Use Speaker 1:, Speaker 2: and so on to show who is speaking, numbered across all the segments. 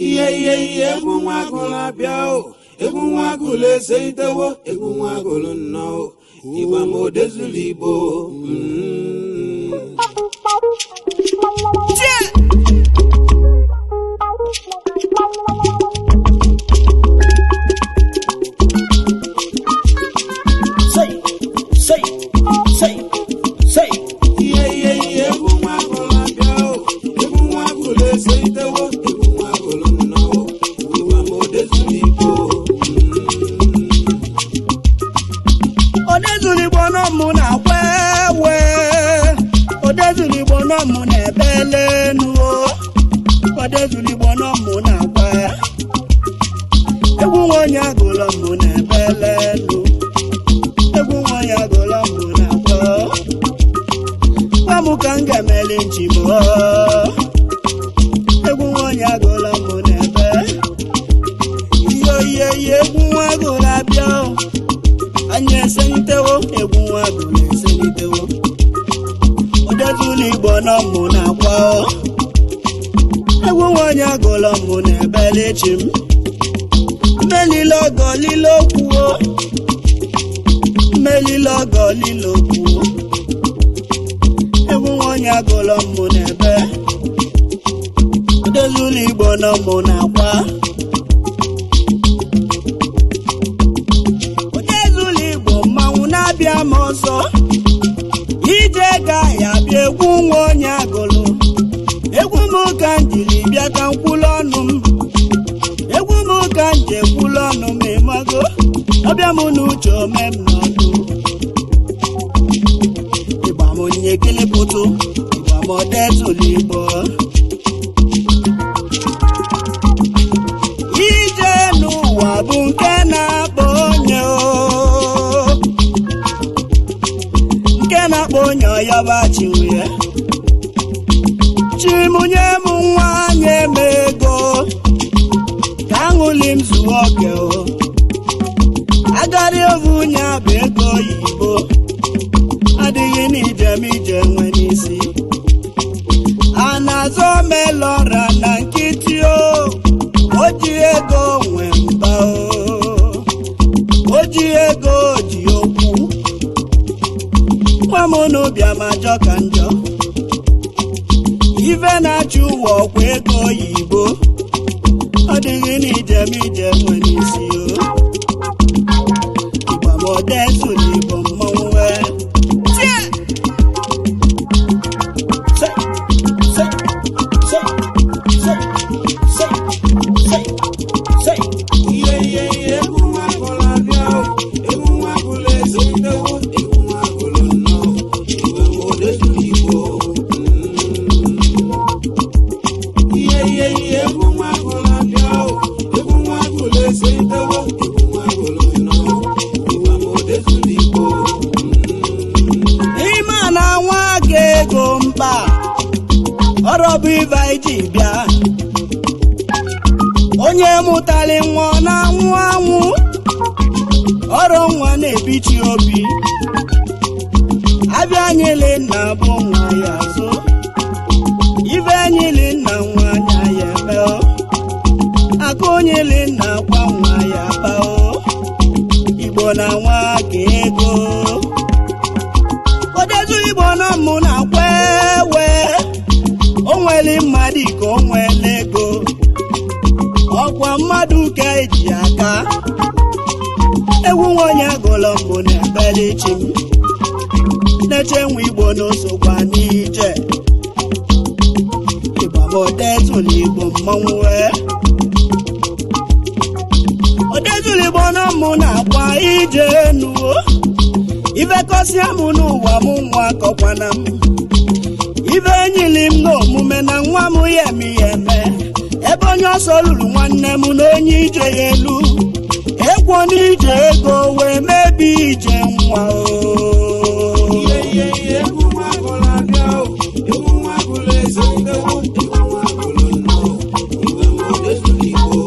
Speaker 1: Ihe ihe ihe egwu nwa agụlụ abịa o, egwu nwa agụlụ eselitewo, egwu nwa agụlụ nnọọ, ịgba ma odezulu Igbo.
Speaker 2: Say, say, say, say.
Speaker 1: Ihe ihe ihe egwu nwa agụlụ abịa o, egwu nwa agụlụ eselitewo, egwu nwa agụlụ nnọọ, ịgba ma odezulu Igbo.
Speaker 2: Odezulu Igbo nọ mụ na-akwa ewe. Odezulu Igbo nọ mụ na-ebe lenu o. Odezulu Igbo nọ mụ na-akwa. Egwu nwa onye agụlọ mụ na-ebe lenu. Egwu nwa onye agụlọ mụ na-akwa. Gwa mụ ka m ga-emeli nchi m o. Egwu nwa onye agụlọ mụ na-ebe. Iyo ihe ihe egwu nwa agụlọ abịa o. Anyị eselitewo, egwu nwa agụlụ eselitewo. Odezulu Igbo nọ mụ na-akwa o. Egwu nwa onye agụlọ mụ na-ebele chi m. Mmelile ọgọ lile okwu o. Mmelile ọgọ lile okwu o. Egwu nwa onye agụlọ mụ na-ebe. Odezulu Igbo nọ mụ na-akwa. Odezulu Igbo mmanwụ na-abịa m ọsọ. Ije ga ya bịa egwu nwa onye agụlụ. Egwu m ka m jiri bịa ka m kwulu ọnụ m. Egwu m ka m ji ekwulu ọnụ m ịmago. Ọbịa m n'uche ome m n'ọdụ. Ịgba m onye kelepụtụ, ịgba m Odezulu Igbo. Ije n'ụwa bụ nke na-akpọ onye o. Nke na-akpọ onye ọyọba chinwe. Chimunye m nwa nye m ego ka aṅụli m zuo oke o. Agari ovu nya bụ ego oyibo adịghị n'ijem ije nwe n'isi. A na-azọ melọra na nkịtị o, o ji ego nwe mba o, o ji ego ji okwu. Nwa m n'ụbịam ajọ ka njọ. Ife na-achị ụwa ọkwa ego oyibo ọ dịghị n'ijem ije nwe n'isi o. Ịgba m Odezulu Igbo mmanwụ wee. Tie! Say, say, say, say, say, say, say.
Speaker 1: Ihe ihe ihe egwu nwa agụlụ abịa o, egwu nwa agụlụ eselitewo, egwu nwa agụlụ nnọọ, ịgba ma odezulu Igbo. Ihe ihe ihe egwu nwa agụlụ abịa o, egwu nwa agụlụ eselitewo, egwu nwa agụlụ nnọọ, ịgba ma odezulu Igbo.
Speaker 2: Ime na nwa aka ego mkpa ọrụ bụ ibe anyị ji bịa. Onye mụtali nwa ọ na-anwụ anwụ, ọrụ nwa na-ebichi obi. Abịa nyili nna bụ nwa ya azụ, ibe nyili nna nwa anya ya eme o. Akụ nyili nna kwa nwa ya kpa o. Igbo na nwa aka ego. Odezulu Igbo nọ mụ na-akwa ewe. O nwere mmadụ ka o nwere ego. Ọkwa mmadụ ka eji aka. Egwu nwa onye agụlọ mbụ na-ebele chi m. Na-eche nwa Igbo n'osokwa n'ije. Ịgba m Odezulu Igbo mmanwụ wee. Odezulu Igbo nọ mụ na-akwa ije nuo. Ifekọsịa m n'ụwa m nwa akọkwana m. Ife enyili m n'omume na nwa m ya eme ya eme. Ebe onye ọsọ lụrụ nwanne m na onye ije ya elu. Ekwo n'ije ego wee mebi ije nwa o.
Speaker 1: Ihe ihe ihe egwu nwa agụlụ abịa o, egwu nwa agụlụ eselitewo, egwu nwa agụlụ nnọọ, ịgba ma Odezulu Igbo.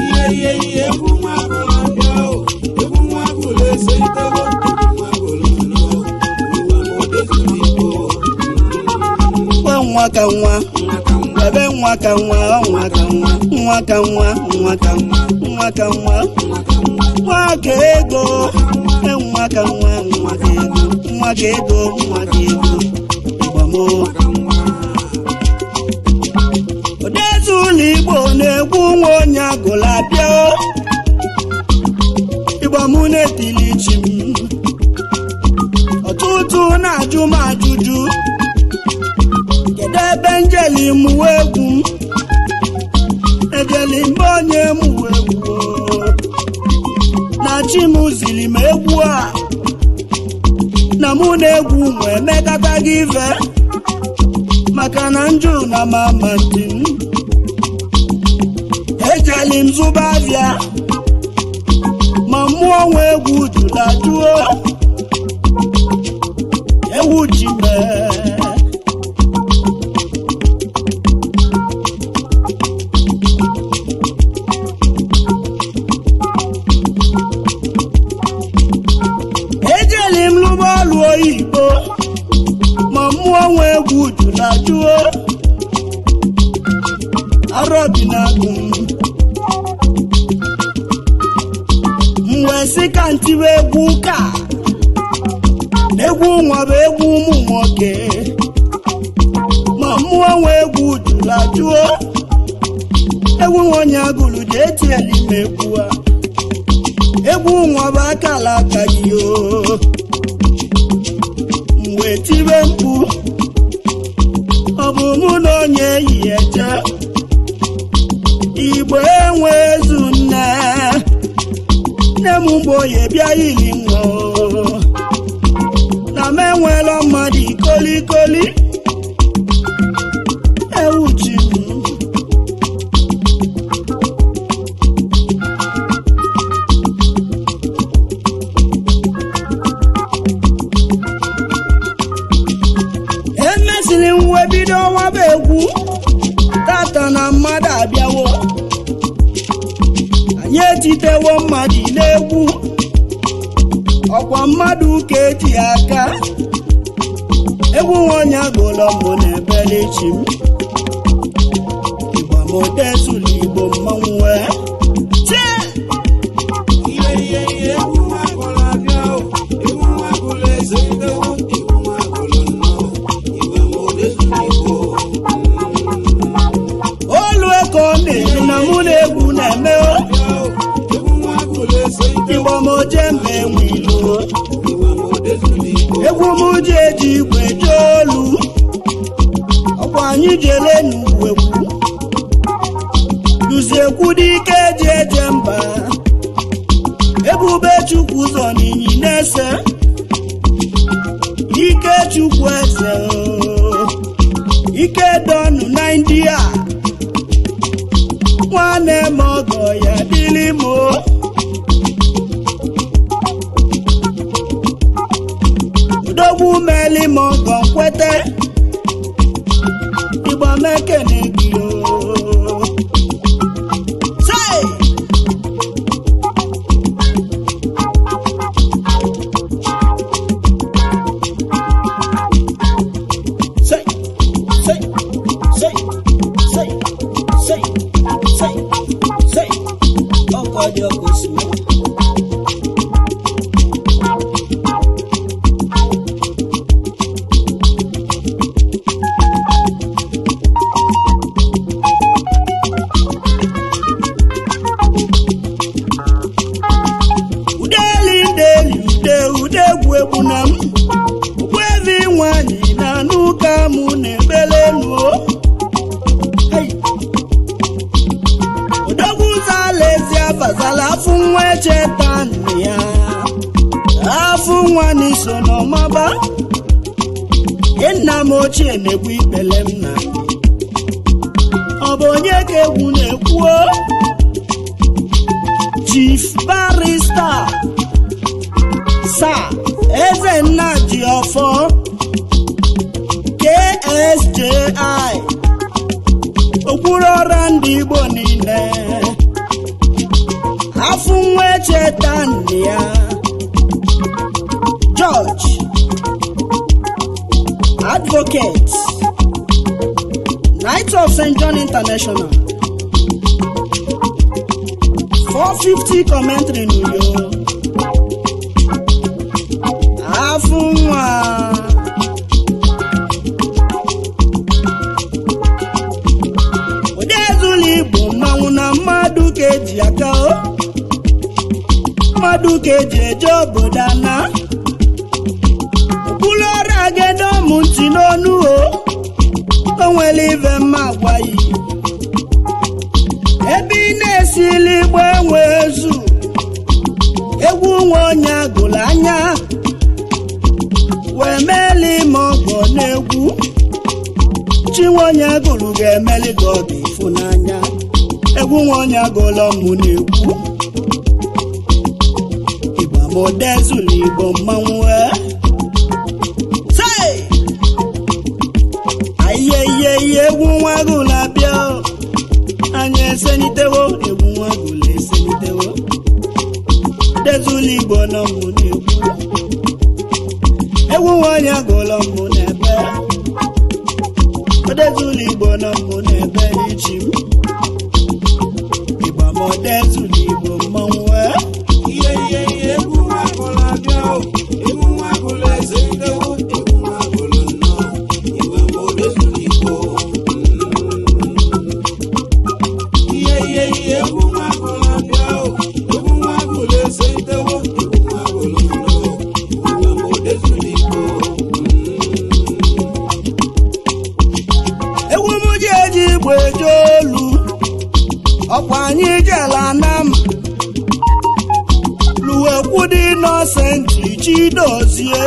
Speaker 1: Ihe ihe ihe egwu nwa agụlụ abịa o, egwu nwa agụlụ eselitewo, egwu nwa agụlụ nnọọ, ịgba ma Odezulu Igbo.
Speaker 2: Nwa nwa ka nwa.
Speaker 1: Nwa ka
Speaker 2: Ebe nwa ka nwa, nwa ka nwa, nwa ka nwa, nwa ka nwa, nwa ka nwa, nwa ka ego, nwa ka nwa, nwa ka ego, nwa ka ego, nwa ka ego, ịgbamo. Odezi ụlọ Igbo na-egwu nwa onye agụla abịa, ịgbamụ na-etili chi m. Ọtụtụ na-ajụ m ajụjụ, kedu ebe njeli mụwa egwu m? Ejeli mgbe onye mụwa egwu na chi m ziri m egwu a, na mụ na-egwu nwee mekata gị ife, maka na njụ na mama ntị m. Ejeli m zụba avịa, ma mmụọ nwe egwu jụla jụọ ewu ji mee. Ejeli m lụba ọlụ oyibo, ma mmụọ nwe egwu jụla jụọ arọbi na agụ m. M wee sị ka ntiwe egwu ụka, egwu nwa bụ egwu ụmụ nwoke, ma mmụọ nwe egwu jụla jụọ egwu nwa onye agụrụ ji etieli m egwu a. Egwu nwa bụ akala aka gị o. M wee tiwe mkpu, ọ bụ mụ na onye yi eje Igbo enwe ezu nne nne m mgbe oye bịa yiri nwa o. Na m enwela mmadụ ikolikoli ewu ji m. Emesịrị m wee bido nwaba egwu tata na mmadụ abịawo, anyị etitewo mmadụ n'egwu, ọkwa mmadụ ka eji aka egwu nwa onye agụlọ mbụ na ebele chi m. Ịgbamodezulu Igbo mmanwụ wee tie.
Speaker 1: Ihe ihe ihe egwu nwa agụla abịa o, egwu nwa agụla eze edewo, egwu nwa agụla nnọọ, Igbo Igbo.
Speaker 2: Olu eko na-eru na mụ na egwu na-eme o.
Speaker 1: Egwu nwa agụla eze edewo,
Speaker 2: Ịgbamoje mba enwe ilo.
Speaker 1: Igbo.
Speaker 2: Egwu m ji eji igwe jee olu, ọkwa anyị jele n'ugwu egwu duziekwu dike eji eje mba. Ebube Chukwu ụzọ n'inyi na-ese ike Chukwu eze o. Ike dọnụ na India, nwanne m ọgọ ya dịrị m o. Odogwu meli m ọgọ nkwete, Igbo mekene gị o. Say! Say, say, say, say, say, say, say. Ọkọ dị ọkụ si mee. Udeli ndeli ude ude egwu egwu na m ogbuevi nwanyị na anụ ka mụ na-ebele nuo. Hey! Odogwu zala ezi abazala afụ nwa echeta nne ya, afụ nwa n'iso n'ọmaba nna m ochie na-egbu ikpele m na ọ bụ onye ka egwu na-ekwuo. Chief Barrister Sir Eze Nnaji Ọfọ KSJI, okpuru ọra ndị Igbo niile, afụ nwa echeta nne ya, George Advocate na Knight of St. John International, 450 commentary n'Uyo. Afụ nwa Odezula Igbo mmanwụ na mmadụ ka eji aka o, mmadụ ka eji eje obodo ana. Okpulu ọrụ agedo m ntị n'onu o, o nwere ive mma agwaghị. Ebe ị na-esili igbo enwe ezu, egwu nwe onye agụrụ anya wee meli ma ọgọ n'egwu. Chi nwe onye agụrụ ga-emeli gị ọga ịfụnanya. Egwu nwe onye agụrụ mụ na-ekwu. Ịgbamodezula Igbo mmanwụ e. Say! Ayeyeye, egwu nwa agụrụ abịa o. Anyị esenitewo, egwu nwa agụrụ esenitewo. Dezula Igbo nọ mụ na-ekwu. Egwu nwa onye agụrụ mụ na-ebe. Odezula Igbo nọ mụ na-ebe ichi m. Ịgbamodezula Igbo mmanwụ e.
Speaker 1: Ihe ihe ihe, egwu nwa agụlụ abịa o, egwu nwa agụlụ eselitewo, egwu nwa agụlụ nnọọ, Igba ma odezula Igbo. Ihe ihe ihe, egwu nwa agụlụ abịa o, egwu nwa agụlụ eselitewo, egwu nwa agụlụ nnọọ, Igba ma odezula Igbo.
Speaker 2: Egwu m ji eji igbo eje olu, ọkwa anyị jela na m luwekwudi Innocent Chidozie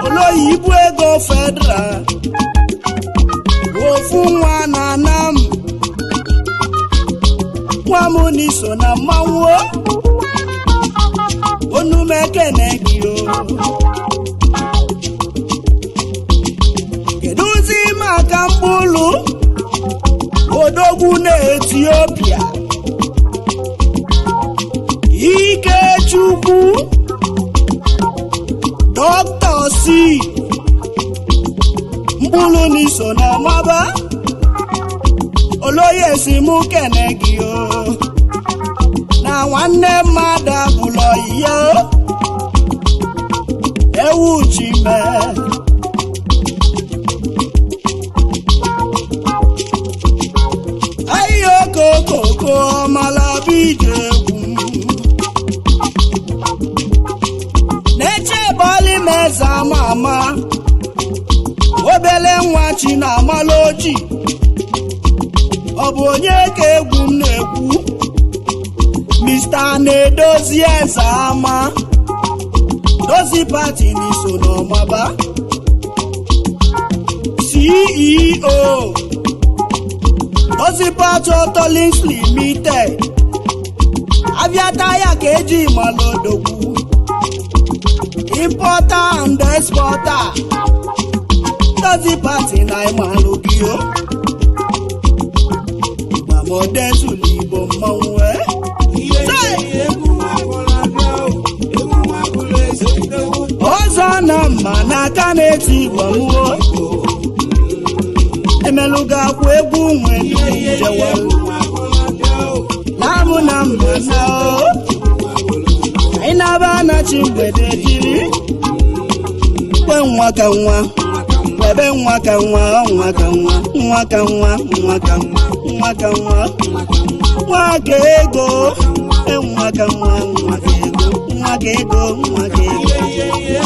Speaker 2: Oloyibu ego federal, ofu nwa na anam nwa m n'iso na mmanwụ onumekene gị o. Kedụzi maka mkpụrụ odogwu na Etiopia, Ikechukwu Dr. C mkpụrụ n'iso na ọmaba olóyè si mụ kene gị o, na nwanne mmadụ abụlọ ihe ewu chime. Ahịhịa okokoko ọmalabije egwu m na-eche bọọlụ meze ama ama, obele nwa chi na amala oji. Ọ bụ onye ka egwu m na-ekwu? Mr. na-edozi eze ama dozi pati n'iso n'ọmaba, CEO Dozi Pati Autolinks Limited. Abịa taya ka eji malodogwu, importer and exporter. Dozi Pati na ịmalụ gị o. Ịgbamodezulu Igbo mmanwụ e.
Speaker 1: Ihe ihe, egwu nwa agụlụ abịa o, egwu nwa agụlụ eselitewo.
Speaker 2: Ọzọ na mma n'aka na-eti igbamuo emelụga akwa egwu nwe njewa.
Speaker 1: Egwu nwa agụlụ abịa o,
Speaker 2: Lamụ na mma na o anyị na-aba na chi mgbede jiri kwe nwa ka nwa webe nwa ka nwa, ọ nwa ka nwa, nwa ka nwa, nwa ka nwa, nwa ka nwa, nwa ka ego e, nwa ka nwa, nwa ka ego, nwa ka ego, nwa ka ego.
Speaker 1: Ihe ihe ihe.